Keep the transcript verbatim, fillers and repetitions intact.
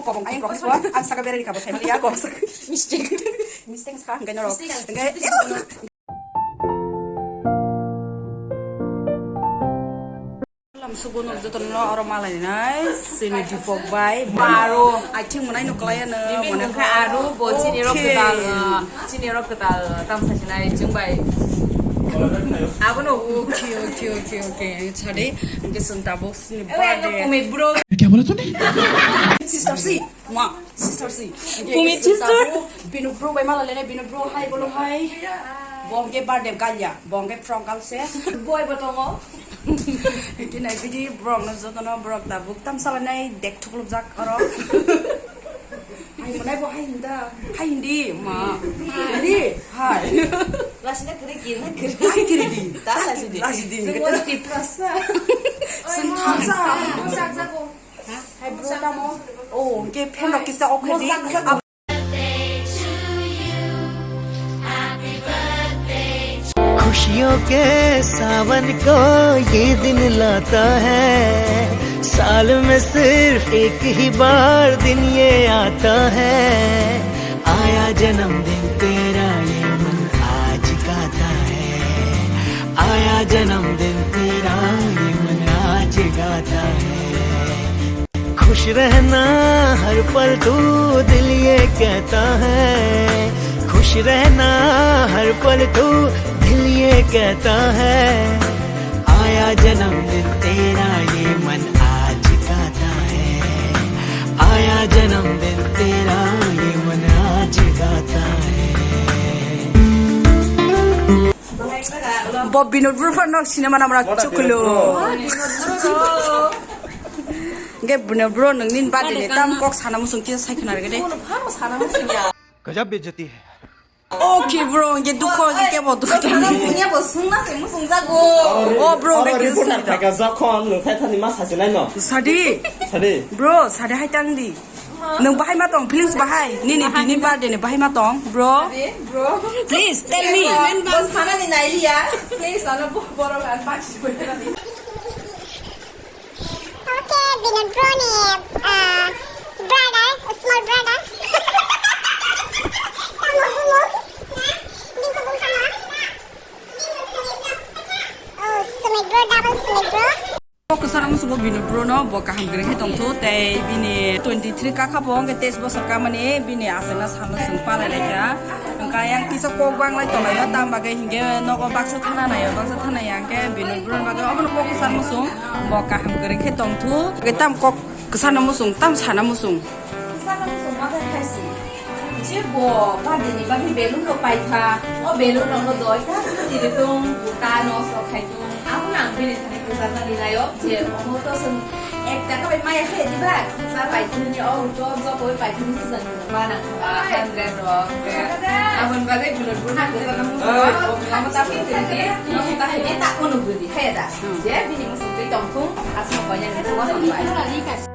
Kobong ayang kok swa, ang saka berani kabo sai maliya kok saka. Mistake. Mistake sa, hingga norok. Hingga lam sugo nok joto no oro malai nai, sini Dipok bai, baro. I think monai no klaya no, mone kha aru bo chini rok ketal, uh, chini rok ketal, uh, tam sa sinai chung bai. Abo no. Okay, okay, okay, okay. Chade, hingga sun tabok sini birthday. Kya bola tune? Sister si. Ma, sister si. Pumi sister. Binu bro bai mala lene, binu bro hai bolo hai. Bongke birthday galya, bongke frog gal se. Boy bo tongo. Kina bidi bro no joto no bro ta buk tam sala nai dek thukluk jak oro. Hai monai bo hai hinda, hai hindi ma. Hindi, hai. Lasina kiri kiri kiri. Hai kiri di. Ta lasi di. Lasi di. Semua tiprasa. Sen thamsa. Hai bro tamo. Oh, ke phen rok kisa off khe di. Ab- खुशियों के सावन को ये दिन लाता है। साल में सिर्फ एक ही बार दिन ये आता है। आया जन्मदिन तेरा, ये मन आज गाता है। आया जन्मदिन तेरा, ये मन आज गाता है। खुश रहना हर पल तू, दिल ये कहता है। खुश रहना हर पल तू, दिल ये कहता है। आया जन्मदिन तेरा, ये मन आज गाता है। आया जन्मदिन तेरा, ये मन आज गाता है। Bo Binod bro phano nok sinema namra chuklo. Ge Binod bro nungni birthday ni tam kok sana musung kisa sai khna rege de. गजब बेइज्जती है। Okay bro, ge dukho ge kebo dukho. Sana musung ya bo sungna se musung jago. Oh bro, ge kisa. Reporter thaka jokhon nung khai thani ma sasinai no. Sadi. Sadi. Bro, sadi hai tang di. Nung bahai ma tong, feelings bahai. Nini bini birthday ni bahai ma tong, bro. Bro. Please tell me. Bo sana ni nailiya. Please ano bo borok an pachi. Okay, Binod bro ni uh, brother, small brother. Tamo bungo. Bingko bung tamo. Oh, sumit bro, double sumit bro. Kok sana musugo Binod bro no bo kaham gre he tong thu tei bini twenty three ka kha bo hwnkhe teis bosor ka mani bini aswk na sal no sung palai lai kha. Hwnkhe yang kisa kok bang lai tong lai o tam bagwi hinkhe nogo baksa thana nai o baksa thana yang khe Binod bro ni bagwi obo no kok sana musung bo kaham gre khe tong thu. Hwnkhe tam kok sana musung tam sana musung. Sana musung ma khai si. Je bo birthday ni bagwi balloon rok pai kha. O balloon rok no doi kha. Tiri tung buta no so khai tung. Abo nang bini thani kusa thani layo je omo to sung ek taka bai maya khe di ba. Sa pai thani o to jo koi pai thani si jang ba nang ba hundred rok. Abon bagwi bulur bulur kusa na musung. Omo ta khai thani no ta khai ta kono gudi khai da. Je bini musung twi tong thung asma banya ni thung ma hambai.